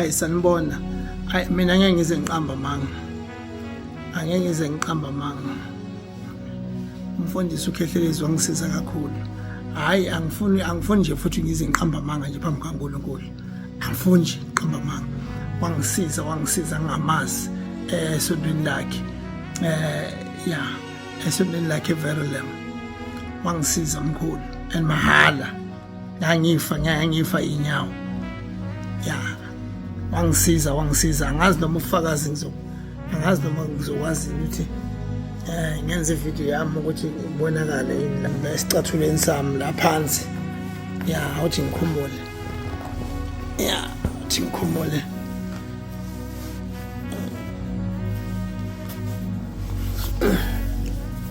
Hayi, sanibona. Hayi, mina ngeke ngize ngiqamba amanga. Angeke ngize ngiqamba amanga. Umfundisi uKhehlelezi wangisiza kakhulu. Hayi, angifuni nje futhi ngize ngiqamba amanga nje phambi kaNkulunkulu. Angifuni nje ngiqamba amanga. Wangisiza ngingamazi esontweni lakhe. Ya, esontweni lakhe eVerulam. Wangisiza mkhulu and mahala. Ngangifa inyawo. Ya, wangisiza. Angazi noma ufakazi ngizo angazi noma ngizokwazi ukuthi ngenze ividiyo yami ukuthi ibonakale yini la esicathulweni sami la phansi. Ya, awuthi ngikhumule. Ya, awuthi ngikhumule.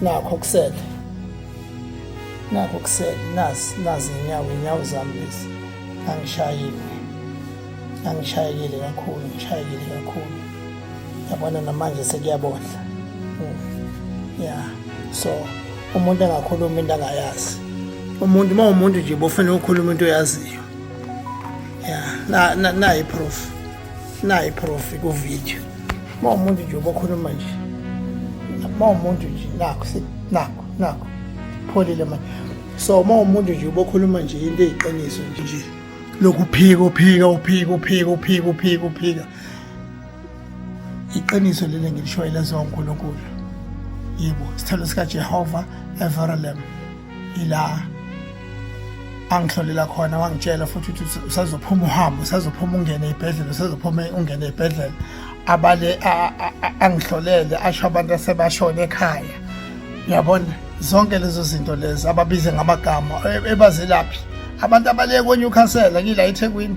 Nakho kusele. Nakho kusele, nazi inyawo zami lezi. Angishayiwe. Angishayekile kakhulu, ngishayekile kakhulu. Yabona namanje sekuyabohla. Yeah. So umuntu angakhuluma into angayazi. Umuntu uma umuntu nje bofuna ukukhuluma into oyaziyo. Yeah, na nayi proof. Nayi proof ku video. Uma umuntu nje ubokhuluma nje. Uma umuntu nje nakho nakho. Pholile manje. So uma umuntu nje ubokhuluma nje into eyiqiniso nje. Lokuphika uphika uphika uphika uphika uphika uphika. Iqiniso leli engilishoyo laziwa uNkulunkulu. Yebo, isithelo sikaJehova eVerulam ila angihlolela khona, wangitshela futhi ukuthi usazophuma uhambe, usazophuma ungene ey'bhedlela, usazophuma ungene ey'bhedlela. Abale angihlolele, asho abantu asebashona ekhaya. Uyabona zonke lezo zinto lezi ababize ngamagama ebazelaphi abantu abaleke kweNewcastle ngila eThekwini.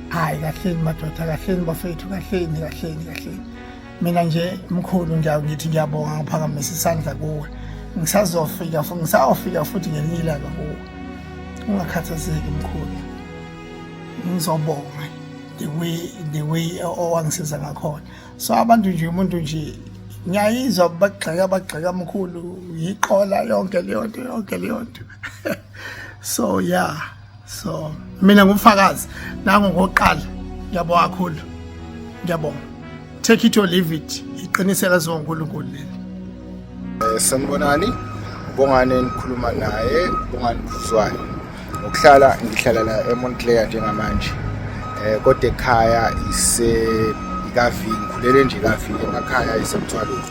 Hayi, kahleni madoda, kahleni bafethu, kahleni kahleni kahleni. Mina nje mkhulu ngithi ngiyabonga, ngiphakamisa isandla kuwe. Ngisazofika futhi, ngisawofika futhi ngelinye ilanga kuwe. Ungakhathazeki mkhulu, ngizobonga the way owangisiza ngakhona. So abantu nje, umuntu nje ngiyayizwa bagxeka mkhulu, yiqola yonke leyo nto, yonke leyo nto. So yeah, so mina ngumfakazi nangu ngokuqala. Ngiyabonga kakhulu, ngiyabonga. Take it or leave it, iqinisela zoNkulunkulu leli. Sanibonani, Bongani nikhuluma naye, Bongani Khuzwayo. Ngokuhlala ngihlala la eMontclair njengamanje. Kodwa ekhaya ise ikaV, ngikhulele nje kaV, emakhaya isemthwalweni.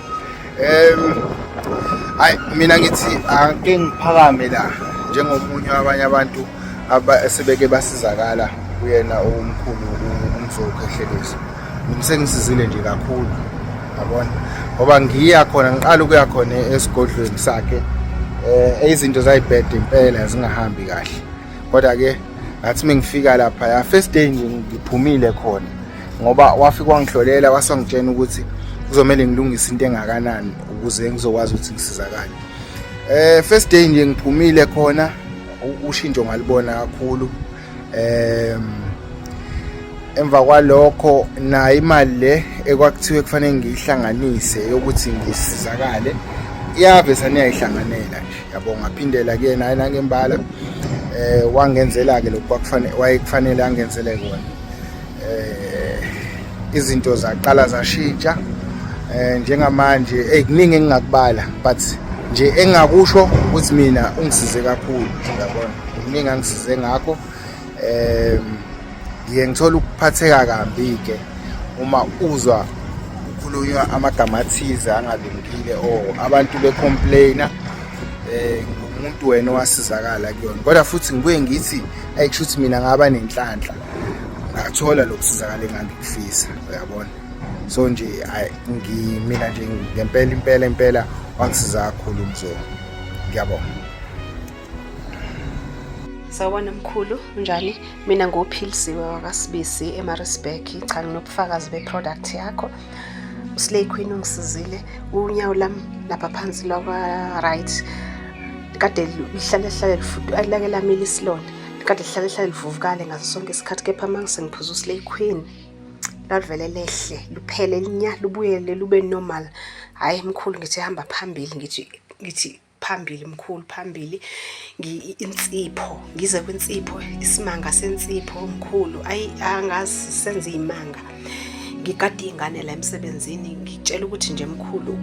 Hayi, mina ngithi ake ngiphakame la njengomunye wabanye abantu abasebeke basizakala kuyena omkhulu uMzo Khehlelezi. Mina sengisizile nje kakhulu, yabona, ngoba ngiya khona, ngiqala ukuya khona esigodlweni sakhe, izinto zayibheda impela, zingahambi kahle. Kodwa ke ngathi mengifika lapha ya first day nje ngiphumile khona, ngoba wafika wangihlolela, wasangitshena ukuthi kuzomele ngilungise into engakanani ukuze ngizokwazi ukuthi ngisizakale. First day nje ngiphumile khona, ushintsho ngalibona kakhulu. Emva kwalokho nayo imali le ekwakuthiwe kufanele ngiyihlanganise yokuthi ngisizakale iyave saniyayihlanganela nje, yabo. Ngaphindela kuyena, hayi nangembala wangenzela ke lokhu kwakufanele, wayekufanele angenzele kona. Izinto zaqala zashintsha. Njengamanje hey, kuningi engingakubala, but nje engakusho ukuthi mina ungisize kakhulu, yabona, kuningi angisize ngakho. Ngiye ngithola ukuphatheka kambi ke uma uzwa kukhulunywa amagama athize angalungile or abantu becomplaina ngumuntu wena owasizakala kuyona. Kodwa futhi ngibuye ngithi ayikusho ukuthi mina ngaba nenhlanhla ngathola lokusizakala engangikufisa, uyabona. So nje mina nje ngempela impela impela wangisiza kakhulu uMzo, ngiyabonga. Sawubona mkhulu, unjani? Mina nguPhilisiwe wakaSibisi eMaritzburg. Cha, nginobufakazi be-product yakho. USlay Queen ungisizile. Unyawo lami lapha phansi lwakwa right kade lihlale hlale lifudu alake lamila isilonda, kade lihlale hlale livuvukale ngaso sonke isikhathi, kepha uma ngisengiphuza uSlay Queen lalivele lehle luphele linya, lubuyele lube normal. Hhayi mkhulu, ngithi hamba phambili, ngithi Phambili mkhulu, phambili. Insipho, ngize kwinsipho, isimanga sensipho mkhulu. Ayi, angazi senze iy'manga. Ngigade iy'ngane la emsebenzini, ngikutshela ukuthi nje mkhulu,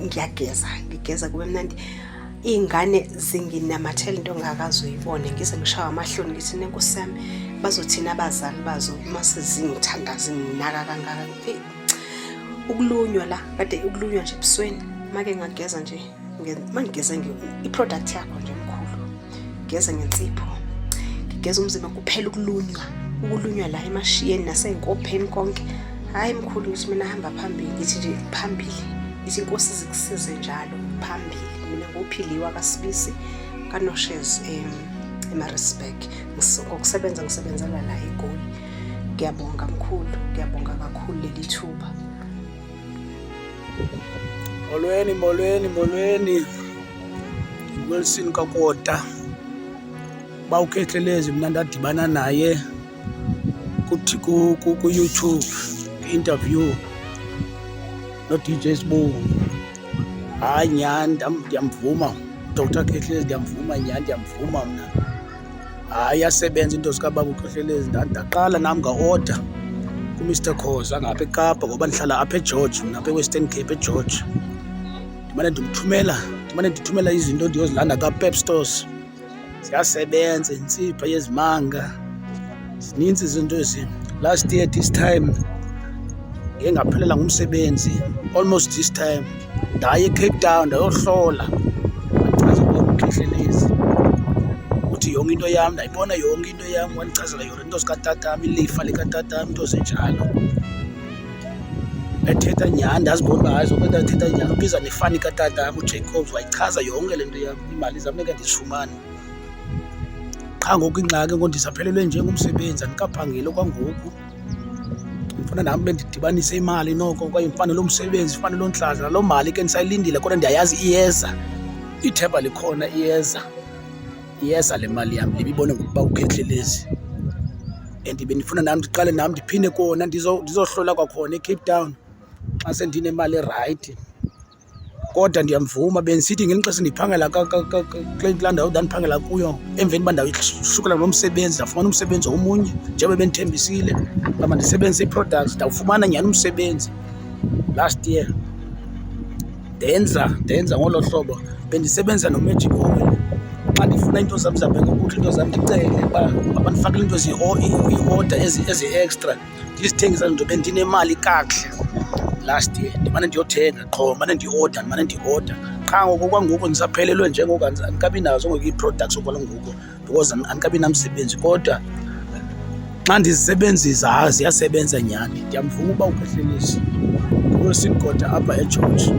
ngiyageza, ngigeza kube mnandi. Iy'ngane zinginamathela into ongakaze uyibone, ngize ngishawe amahloni ngithi nenkosi yami, bazothini abazali bazo uma sezingithanda zinginaka kangaka. Eyi, ukulunywa la, kade ukulunywa nje ebusweni, make ngageza nje, mangigeze i-product yakho nje mkhulu, ngigeze ngensipho, ngigeze umzimba kuphela ukulunywa, ukulunywa la emashiyeni nasey'nkopheni konke. Hhayi mkhulu, ngithi mina hamba phambili, ngithi nje phambili, ngithi inkosi zikusize njalo phambili. Mina nguphiliwa kaSibisi kaNoshezi eMaritzburg. Ngokusebenza ngisebenzela la eGoli. Ngiyabonga mkhulu, ngiyabonga kakhulu leli thuba. Molweni, molweni, molweni. Wilson Kakota. Uba uKhehlelezi mna ndadibana naye kuthi ku-YouTube interview no-DJ Sbu. Hayi nyhani ndiyamvuma Dr Khehlelezi, ndiyamvuma nyhani, ndiyamvuma mna. Hayi iyasebenza into zikababa uKhehlelezi. Ndaqala nam ngaoda kuMr Khoza ngapha eKapa ngoba ndihlala apha eGeorge mna, apha eWestern Cape eGeorge. Ndimane ndimthumela, ndimane ndithumela izinto ndiyozilanda kaPep Stores. Ziyasebenza intsipha yezimanga, zininzi izinto ezi. Last year this time ndiye ngaphelelwa ngumsebenzi almost this time, ndaya eCape Town ndayohlola, wandichazela uba uKhehlelezi ukuthi yonke into yam, ndayibona yonke into yam, wandichazela yona into zikatatam, ilifa likatatam, into ezinjalo. Ethetha nyhani ndazibona uba hayi zonke into athetha nyhani, ubiza nefani katatam uJacobs, wayichaza yonke le nto yam, iimali zam funeka ndizifumane. Qha ngoku ingxaki ngoku ndisaphelelwe nje ngumsebenzi, andikaphangeli okwangoku. Ndifuna nam ube ndidibanise imali noko kwaye ndifane loo msebenzi, ndifane loo ntlantla. Naloo mali ke ndisayilindile kodwa ndiyayazi iyeza, ithemba likhona iyeza. Iyeza le mali yam le ibibonwe ngokuba uKhehlelezi. And bendifuna nam ndiqale nam ndiphinde kona ndizohlola kwakhona eCape Town xa sendinemali erayithi. Kodwa ndiyamvuma, bendisithi ngelinye ixesha ndiphangela kulaa ndawo ndandiphangela kuyo, emveni uba ndahlukana nomsebenzi ndafumana umsebenzi omunye njengoba bendithembisile uba mandisebenzise ii-products, ndawufumana nyhani umsebenzi last year. Ndenza, ndenza ngolo hlobo. Bendisebenzisa noMagic Oil. Xa ndifuna iinto zam zihambe kakuhle iinto zam ndicele uba mabandifakele iinto ii-order ezi-extra ndizithengise ezo nto. Bendinemali kakuhle last year, ndimane ndiyothenga qho, ndimane ndioda, ndimane ndioda. Qha ngoku okwangoku ndisaphelelwe nje ngoku andikabi nazo ngoku ii-products okwangoku because andikabi namsebenzi. Kodwa xa ndizisebenzisa, hayi ziyasebenza nyhani. Ndiyamvuma uba uKhehlelezi nguWilson Gota apha eGeorge.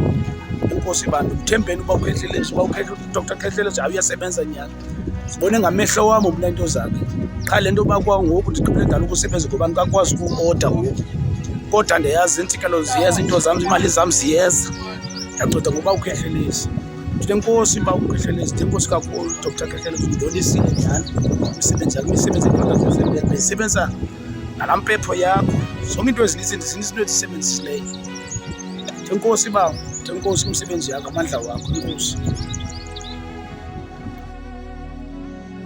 Enkosi bantu, mthembeni uba uKhehlelezi, uba uDr Khehlelezi hayi uyasebenza nyhani. Ndibone ngamehlo wam mna iinto zakhe. Qha le nto yoba kwangoku ndigqibele kudala ukusebenza ngoba andikakwazi ukuoda ngoku. Kodwa ndiyayazi iintsikelelo ziyeza, iinto zam, iimali zam ziyeza. Ndiyanceda ngoba uKhehlelezi. Ndithi enkosi uba uKhehlelezi, ndithi enkosi kakhulu Dr Khehlelezi, undibonisile nyhani imisebenzi yakho, imisebenzi ii-products ozisebenzisayo. Bendisebenzisa nalaa mpepho yakho, zonke iinto ezininzi zininzi iinto endizisebenzisileyo. Ndithi enkosi bawo, ndithi enkosi kwimisebenzi yakho, amandla wakho, enkosi.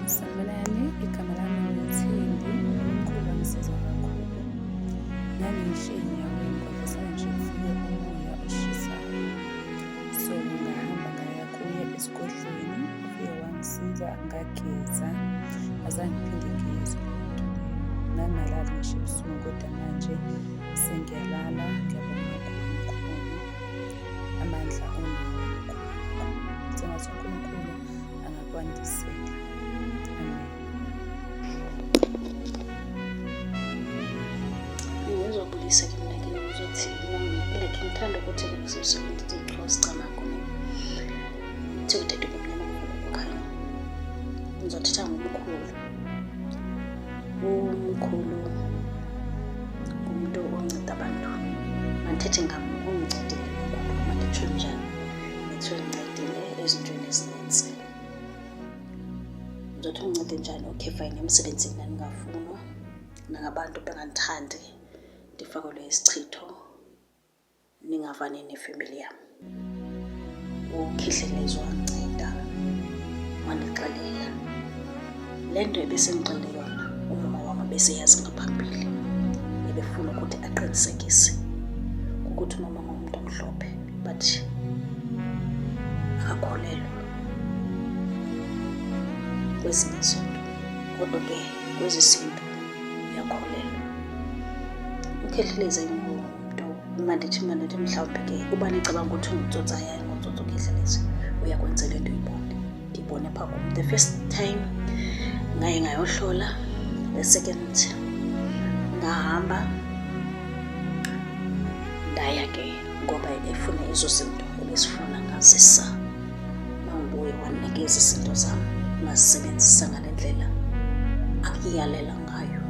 Sanibonani, igama lami nguThembi, umkhulu wangisiza kakhulu. Ngangishe enyaweni kwavesane nje kufike umoya oshisayo. So ngahamba ngaya kuye esigodlweni, ufike wangisiza ngageza, azange ngiphinde ngiyizwe leyo nto leyo. Ngangingalali ngisho ebusuku kodwa manje sengiyalala, ngiyabonga kakhulu mkhulu. Amandla onawo mkhulu. Sengathi uNkulunkulu angakwandisela. Amen. Ngizobulisa ke mina ke ngizothi like ngithanda ukuthi ke kusuke ndithi close camagu ne. Ndithi kuthetha ubumnyama kukhanya. Ngizothetha ngomkhulu. Umkhulu ngumntu onceda abantu. Mandithethe ngam, undincedile umkhulu, manditsho njalo. Ndithi undincedile ezintweni ezininzi. Ndizothi undincede njani? Okay fine, emsebenzini ndandingafunwa nangabantu bengandithandi, ndifakelwe isichitho, ningavani nefemeli yam. UKhehlelezi wanginceda wandixelela le nto ebesendixele yona umama wam ebeseyazi ngaphambili, ebefuna ukuthi aqinisekise ukuthi umama ngumntu omhlophe but akakholelwa kwezinye izinto, kodwa ke kwezesintu uyakholelwa. UKhehlelezi ayingomntu mandithi mandithi mhlawumbi ke uba nicabanga ukuthi ungutsotsi hayi ayingotsotsi uKhehlelezi, uyakwenzela into uyibone. Ndibone phaa kum the first time ngaye ngayohlola, the second ngahamba ndaya ke ngoba efuna ezo zinto ebezifuna ngazisa. Mangibuye wandinikeza izinto zam ngazisebenzisa ngale ndlela akuyalela ngayo.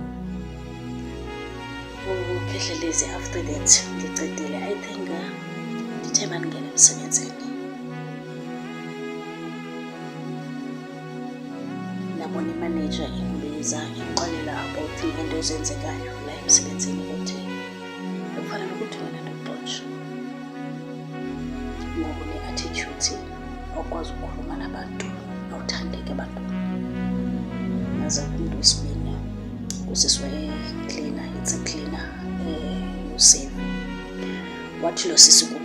UKhehlelezi after that ndicedile, I think ndithe mandingena emsebenzini ndabona imaneja imbiza indixelela about ngento ezenzekayo la emsebenzini ukuthi bekufanele ukuthi wena ndikuxotshe ngoba une-attitude, awukwazi ukukhuluma nabantu, awuthandeki ebantwini. Ngaza kumntu wesibini, usisi wayeklina, it's a cleaner uSave. Wathi lo sisi kum,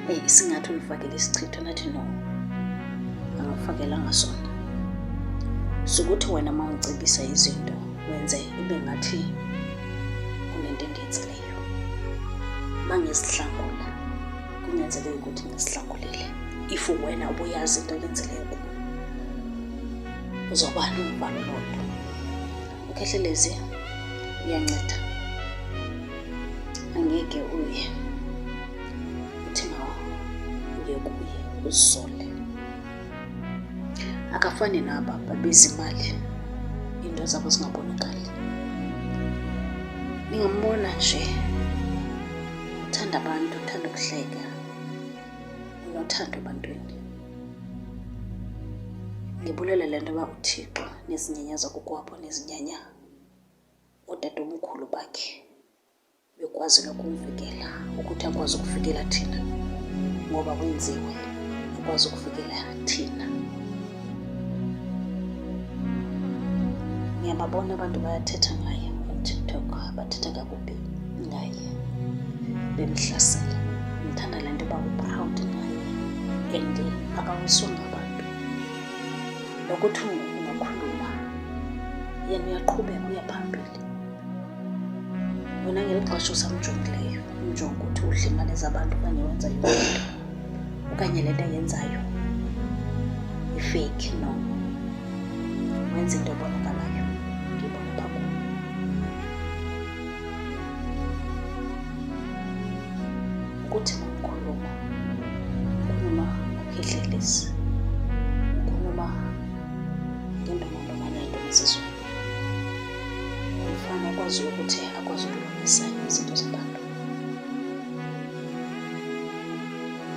eyi isingathi undifakele isichitho. Ndathi no, angifakelanga sona. Sukuthi wena uma ungicebisa izinto wenze ibe ngathi kunento endiyenzileyo. Uma ngizihlangula kungenzeka ukuthi ngizihlangulile. If wena ubuyazi into oyenzileyo kum, uzoba novalo lodwa. UKhehlelezi uyanceda, angeke uye uthi ma uye kuye uzisole. Akafani naba babiza imali, into zabo zingabonakali. Ningambona nje uthanda abantu, uthanda ukuhleka, unothando ebantwini. Ndibulela le nto yoba uThixo nezinyanya zakokwabo nezinyanya ootatomkhulu bakhe bekwazile ukumvikela ukuthi akwazi ukuvikela thina, ngoba wenziwe akwazi ukuvikela thina. Ngiyababona abantu bayathetha ngaye on TikTok, bathetha kakubi ngaye, bemhlasela. Ngithanda le nto uba uproud ngaye and akawiswa ngabantu. Nokuthi ungakhuluma, yena uyaqhubeka uya phambili. Wena ngeli xesha usamjongileyo, umjonge ukuthi udla imali zabantu okanye wenza yonke into okanye le nto ayenzayo ifake. No, wenza into ebonakalayo, ndiyibona phaa kum. Ukuthi mangikhuluma, ngikhuluma ngoKhehlelezi, ngikhuluma ngentomantomane yentombazezulu. Umfana okwaziyo ukuthi akwazi ukulungisa izinto zabantu.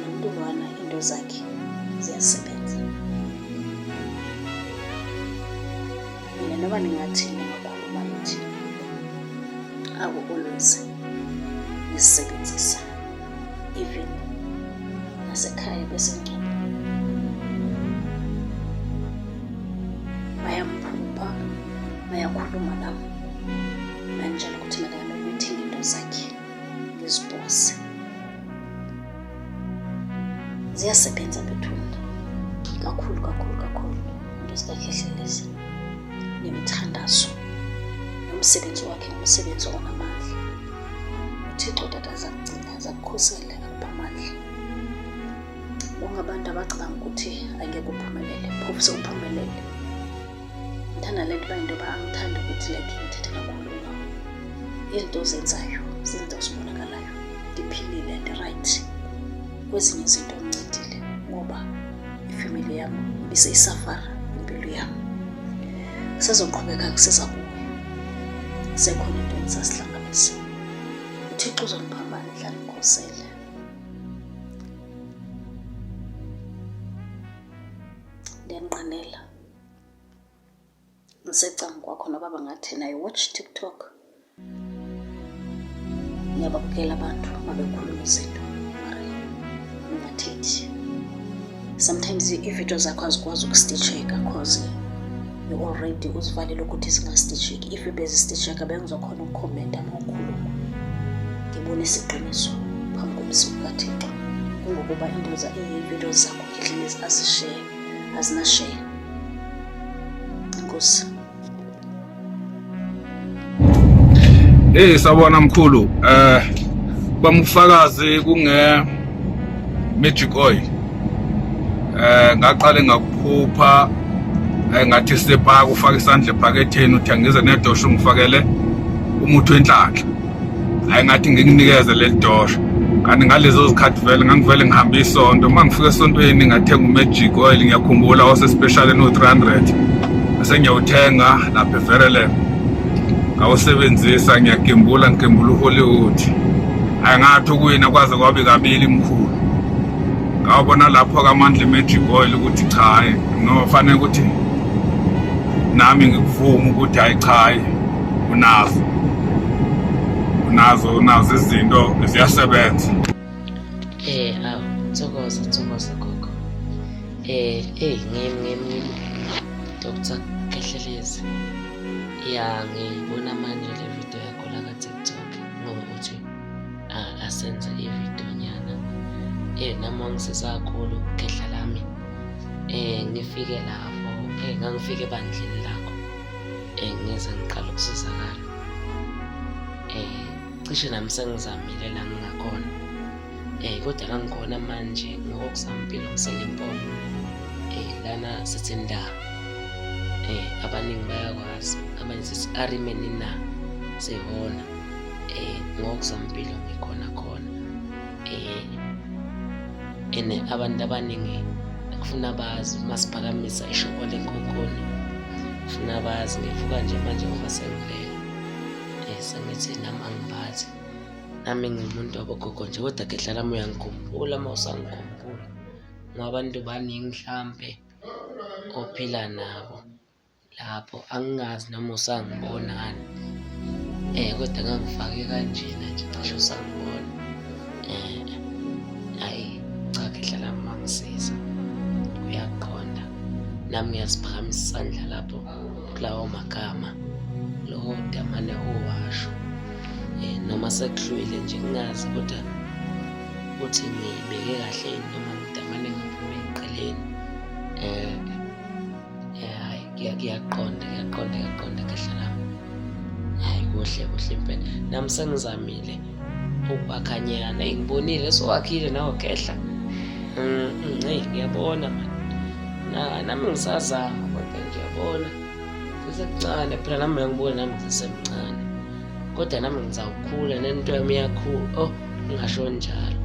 Lo mntu lwana iinto zakhe ziyasebenza. Mina noba ningathini, ningakhuluma nithini, I will always ngizisebenzisa, even nasekhaya besengcobo bayamphupha, bayakhuluma nami, banjalo ukuthi mina ngamele ngithenge into zakhe ngizipose, ziyasebenza bethuna kakhulu kakhulu kakhulu into zikaKhehlelezi nemithandazo nomsebenzi wakhe, ngumsebenzi onamandla. UThixo tata azakugcina, azakukhusele, akupha amandla. Bonke abantu abacabanga ukuthi angeke uphumelele, phofu sewuphumelele. Ngithanda le nto uba into yoba angithandi ukuthi like ngithethe kakhulu ngawo. Izinto ozenzayo zizinto ezibonakalayo. Ndiphilile, ndirayithi. Kwezinye izinto undincedile ngoba ifemeli yam ibiseyisafara impilo yam. Kusezoqhubeka kusiza kuwe. Isekhona into endisasihlanganisa. UThixo uzondipha amandla andikhusele. Ndiyanqwenela ngisecam kwakho noba bangathini. I watch TikTok, ngiyababukela abantu mabekhuluma izinto, mara ungathethi. Sometimes iividiyo zakho azikwazi ukustitsheka cause you already uzivalele ukuthi zingastitsheki. If bezistitsheka bengizokhona ukukhomenta uma ukhuluma, ngibonise iqiniso phambi komsi kukaThixo. Kungokuba into iividiyo zakho Khehlelezi azishare, azinashare. Enkosi. Hey sawubona mkhulu bamufakazi kunge magic oil ngaqale ngakuphupha ngathi sepaka ufaka isandla ephaketheni uthi angize nedosho ungifakele umuthi wenhlanhla. Hayi ngathi ngikunikeze leli dosho, kanti ngalezo zikhathi vele ngangivele ngihamba isonto. Uma ngifika esontweni ngathenga umagic oil, ngiyakhumbula wase-special eno-300, bese ngiyawuthenga lapha eVerelem, ngawusebenzisa ngiyagembula, ngigembula uHollywood. Hayi ngathi ukuwina kwaze kwabe kabili mkhulu. Ngawabona lapho-ke amandla e-magic oil ukuthi cha hayi no, fanele ukuthi nami ngikuvume ukuthi hayi cha hayi unazo unazo unazo izinto ziyasebenza. Awu, thokoza thokoza gogo. Eh ngimi ngimi ngimi Dr. Khehlelezi. Ya ngiyibona manje le video yakho la ka TikTok ngoba uthi asenze i-video nyana. Nami wangisiza kakhulu khehla lami. Ngifike lapho, ngangifike ebandleni lakho. Ngize ngiqala ukusizakala. Cishe nami sengizamile la ngingakhona. Kodwa la ngikhona manje ngokokusampilo ngiseLimpopo. Lana sithi nda. Abaningi bayakwazi, abanye sithi arimeni na sihona. Ngokusampilo ngikhona khona. Ene abantu abaningi kufuna bazi uma siphakamisa ishoko lenkonkoni, kufuna bazi. Ngivuka nje manje ngoba sengilele, sengithi nami angiphathi, nami ngiwumuntu wabogogo nje, kodwa khehla lami uyangikhumbula uma usangikhumbula, ngoba abantu baningi mhlampe ophila nabo lapho, angingazi noma usangibonani, kodwa ngangifake kanjena nje cishe usangibona. Hhayi cha khehla lami wangisiza, uyaqonda. Nami ngiyasiphakamisa isandla lapho kulawo magama lowo damane owasho, noma sekuhlwile nje ngingazi kodwa ukuthi ngiyibeke kahle yini noma ngidamane ngaphuma eqeleni. Hhayi kuyaqonda kuyaqonda kuyaqonda khehla lami. Hhayi kuhle kuhle impela, nami sengizamile ukwakhanyana, ngibonile sowakhile nawe khehla. Eyi ngiyabona mani, nami ngisazama kodwa ngiyabona ngisekuncane phela, nami uyangibona nami ngisesemncane, kodwa nami ngizawukhula nento yami iyakhula. Oh ngingasho njalo.